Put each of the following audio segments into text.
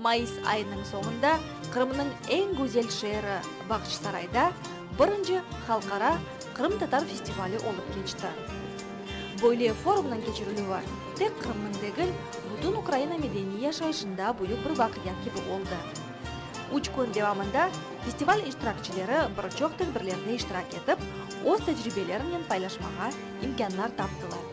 Mayıs ayınıñ soñunda Qırımnıñ eñ güzel şeeri Bağçasarayda birinci Halqara qırımtatar festivali olıp keçti. Böyle forumnıñ keçirilüvi tek Qırımnıñ degil, bütün Ukraina medeniy yaşayışında büyük bir vaqia kibi oldı. Üç kün devamında festival iştirakçileri bir çoq tedbirlerde iştirak etip, öz tecribelerinen paylaşmağa imkânlar taptılar.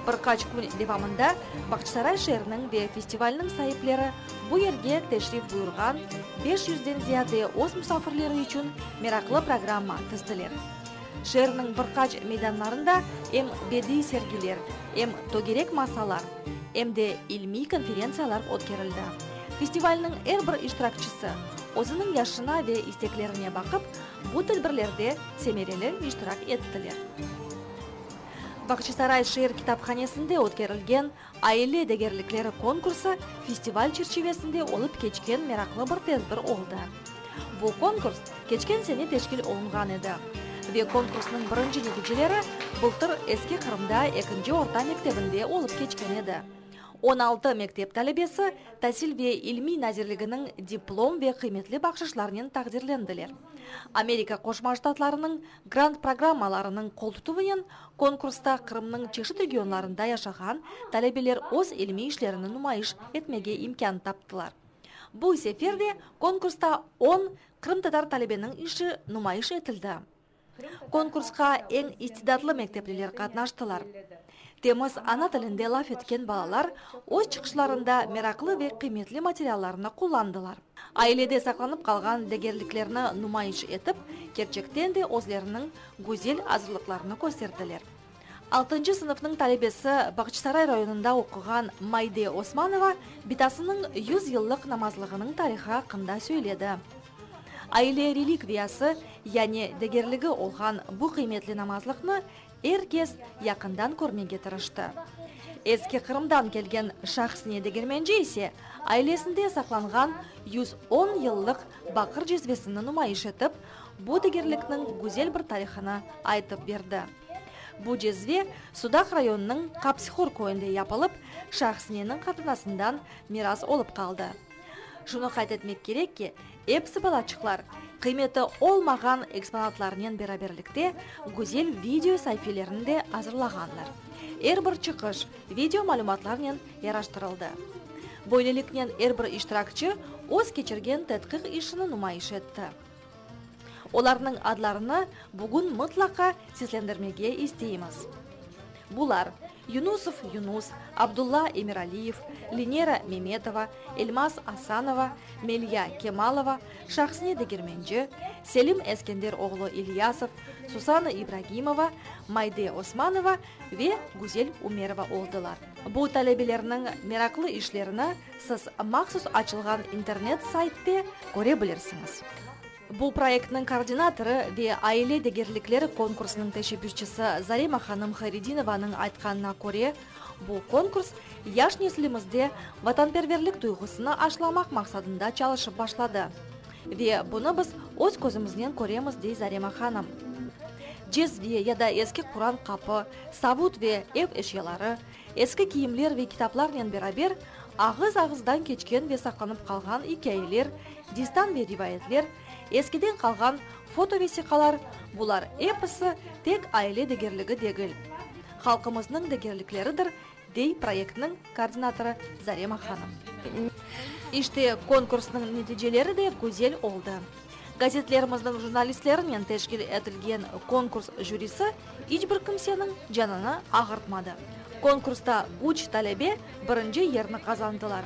Bir qaç kün devamında Bağçasaray şeeriniñ ve festivalniñ saipleri bu yerge teşrif buyurğan beş yüzden ziyade öz musafirleri içün meraqlı programma tizdiler. Şeerniñ bir qaç meydanlarında em bediiy sergiler, em tögerek masalar, em de ilmiy konferentsiyalar ötkerildi. Festivalniñ er bir iştirakçisi, özüniñ yaşına ve isteklerine baqıp, bu tedbirlerde semereli iştirak ettiler. Bağçasaray şeer kitaphanesinde ötkerilgen Aile degerlikleri konkursı festival çerçivesinde olıp keçken meraqlı bir tedbir oldı. Bu konkurs keçken sene teşkil olunğan edi ve konkursnıñ birinci neticeleri bıltır Eski Qırımda ekinci orta mektebinde olıp keçken edi. 16 mektep talebesi Tasil ve ilmiy nazirliginiñ diplom ve qıymetli bahşışlarnen taqdirlendiler. Amerika Qoşma Ştatlarınıñ grant programmalarınıñ qoltutuvınen konkursta Qırımnıñ çeşit regionlarında yaşağan talebeler öz ilmiy işlerini numayış etmege imkân taptılar. Bu sefer de konkursta on qırımtatar talebeniñ işi numayış etildi. Konkursqa eñ istidatlı mektepliler qatnaştılar. Temiz ana tilinde laf etken balalar öz çıqışlarında meraqlı ve qıymetli materiallarnı qullandılar. Ailede saqlanıp qalğan degerliklerni numayış etip, kerçekten de özleriniñ güzel azırlıqlarını kösterdiler. Altıncı sınıfnıñ talebesi, Bağçasaray rayonında oquğan Mayde Osmanova bitasınıñ yüz yıllıq namazlığınıñ tarihı aqqında söyledi. Aile relikviyası, yani degerligi olğan bu qıymetli namazlıqnı er kes yaqından körmege tırıştı. Eski Qırımdan kelgen Şahsine Degermenci ise ailesinde saqlanğan 110 yıllıq baqır cezvesini numayış etip, bu degerlikniñ güzel bir tarihını aytıp berdi. Bu cezve Sudaq rayonınıñ Qapsihor köyünde yapılıp, Şahsineniñ qartanasından miras olıp qaldı. Şunı qayd etmek kerek ki, episi balaçıqlar, qıymeti olmağan eksponatlarnen beraberlikte güzel video saifelerini de azırlağanlar. Er bir çıqış video malümatlarnen yaraştırıldı. Böyleliknen er bir iştirakçi öz keçirgen tedqiq işini numayış etti. Olarnıñ adlarını bugün mıtlaqa seslendirmege isteymiz. Bular, Yunusov Yunus, Abdulla Emiraliyev, Lenera Memetova, Elmaz Asanova, Melya Kemalova, Şahsine Degermenci, Selim Eskender oğlu İlyasov, Susana İbragimova, Mayde Osmanova ve Güzel Umerova oldılar. Bu talebelerniñ meraqlı işlerini siz mahsus açılğan internet saytte köre bilirsiñiz. Bu proyektniñ koordinatorı ve Aile degerlikleri konkursınıñ teşebbüsçisi Zarema hanım Hayredinovanıñ aytqanına köre, bu konkurs yaş neslimizde vatanperverlik duyğusını aşılamaq maqsadında çalışıp başladı. Ve bunı biz öz közümiznen köremiz, dey Zarema hanım. Cezve ya da eski Quran qapı, savut ve ev eşyaları, Eski kiyimler ve kitaplarnen beraber ağız-ağızdan keçken ve saqlanıp qalğan ikâyeler, destan ve rivayetler, eskiden qalğan fotovesiqalar, bular episi tek aile degerligi degil, halqımıznıñ degerlikleridir, dey proyektniñ koordinatorı Zarema hanım. İşte, konkursnıñ neticeleri de güzel oldı. Gazetlerimizniñ jurnalistlerinen teşkil etilgen konkurs jürisi iç bir kimseniñ canını ağırtmadı. Konkursta üç talebe birinci yerni qazandılar.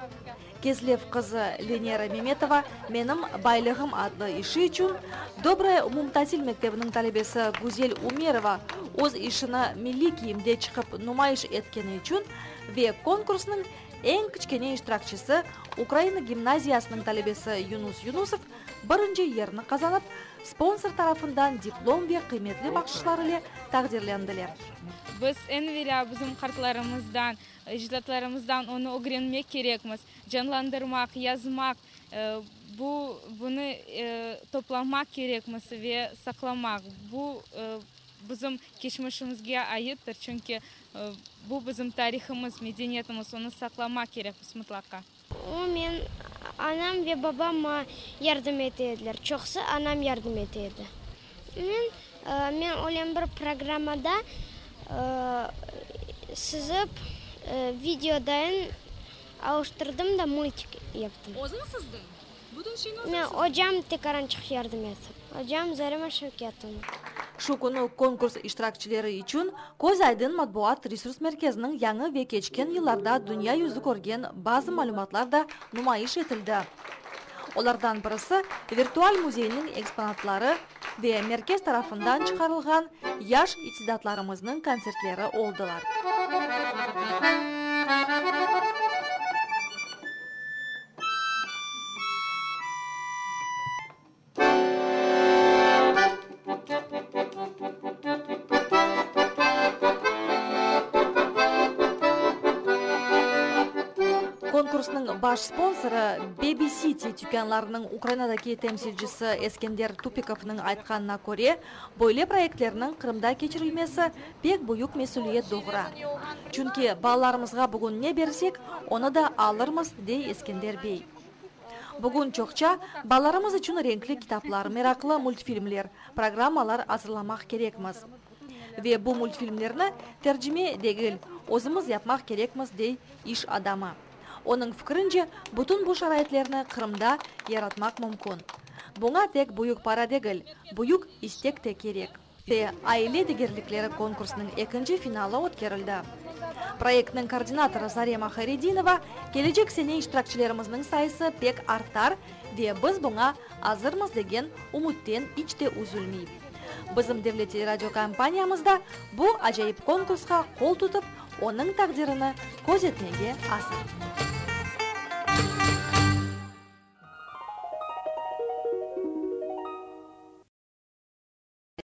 Kezlev qızı Lenera Memetova Menim baylığım adlı işi içün, Dobraya umumtasil mektebiniñ talebesi Güzel Umerova öz işini milliy kiyimde çıqıp numayış etkeni içün ve konkursnıñ eñ kiçkene iştirakçisi Ukraina gimnaziyasınıñ talebesi Yunus Yunusov birinci yerni qazanıp, sponsor tarafından diplom ve qıymetli bahşışlar ile taqdirlendiler. Biz eñ evelâ bizim qartlarımızdan, ecdatlarımızdan onı ögrenmek kerekmiz, canlandırmaq, yazmaq, bu, bunı toplamaq kerekmiz ve saqlamaq. Bu bizim keçmişimizge aittir, çünki bu bizim tarihımız, medeniyetimiz, onı saqlamaq kerekmiz mıtlaqa. O, men, anam ve babam maña yardım ete ediler. Çoqusı anam yardım ete edi. Men, men öyle bir programmada sızıp, videodayın alıştırdım da multik yaptım. Özüñ sızdıñ? Bütün şeyni özüñ Men, sızdıñ? ocam tekarançıq yardım etti. Ocam Zarema Şevketovna. Şu künü konkurs iştirakçileri içün Köz aydın matbuat resurs merkeziniñ yañı ve keçken yıllarda dünya yüzü körgen bazı malümatlar da numayış etildi. Olardan birisi, virtual müzeyniñ eksponatları ve merkez tarafından çıqarılğan yaş istidatlarımıznıñ kontsertleri oldılar. Konkursnıñ baş sponsorı, Baby City tükânlarınıñ Ukrainadaki temsilcisi Eskender Tupikovnıñ aytqanına köre, böyle proyektlerniñ Qırımda keçirilmesi pek büyük mesüliyet doğura. Çünki balalarımızğa bugün ne bersek, onı da alırmız, dey Eskender bey. Bugün çoqça balalarımız içün renkli kitaplar, meraqlı multfilmler, programmalar azırlamaq kerekmiz. Ve bu multfilmlerni tercime degil, özümiz yapmaq kerekmiz, dey iş adamı. Onıñ fikirince, bütün bu şaraitlerni Qırımda yaratmaq mümkün. Buña tek büyük para degil, büyük istek te kerek. Ve Aile degerlikleri konkursınıñ ekinci finalı ötkerildi. Proyektniñ koordinatorı Zarema Hayredinova, kelecek sene iştirakçilerimizniñ sayısı pek artar ve biz buña azırmız degen ümütten iç te üzülmey. Bizim Devlet teleradiokompaniyamız da bu acayip konkursqa qol tutıp, onıñ taqdirini köz etmege azır.